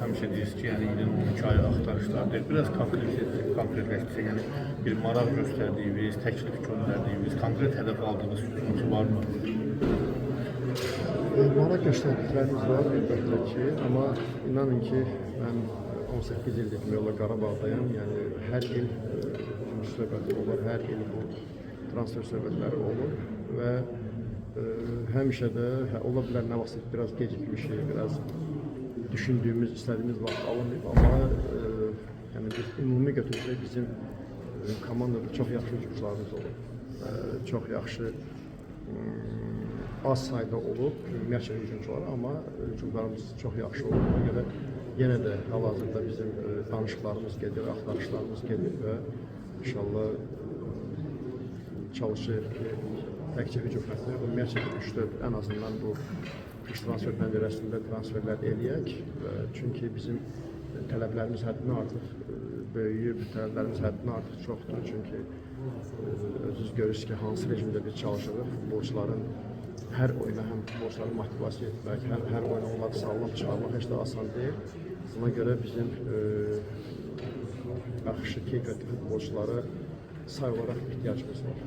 Həmişə deyirsiniz ki, yəni ilin 12 ayı axtarışlar deyil. Biraz konkretləşdirsək, yəni bir maraq göstərdiyiniz, təklif göndərdiyiniz, konkret hədəf aldığınız hücumçu varmı? Maraq göstərdiklərimiz var əlbəttə ki, amma inanın ki, mən 18 ildir demək olar Qarabağdayam. Yəni hər il hücumçu söhbəti olur, hər il bu transfer söhbətləri olur və həmişə də ola bilər nə vaxtsa biraz gecikmişik, biraz düşündüyümüz, istədiyimiz vaxt alınmayıb, amma yəni biz ümumi götürsək bizim komandada çox yaxşı hücumçularımız olub. Çox yaxşı az sayda olub ümumiyyətcə hücumçular, amma hücumlarımız çox yaxşı olub. Ona görə yenə də hal-hazırda bizim danışıqlarımız gedir, axtarışlarımız gedir və inşallah çalışırıq ki, təkcə hücum xəttində, ümumiyyətcə 3-4 ən azından bu qış transfer pəncərəsində transferlər eləyək. Çünki bizim tələblərimiz həddindən artıq böyüyüb, tələblərimiz həddindən artıq çoxdur. Çünki özünüz görürsünüz ki, hansı rejimdə biz çalışırıq. Futbolçuların hər oyuna həm futbolçuları motivasiya etmək, həm hər oyuna onları sağlam çıxarmaq heç də asan deyil. Buna görə bizim yaxşı keyfiyyətli futbolçulara say olaraq ehtiyacımız var.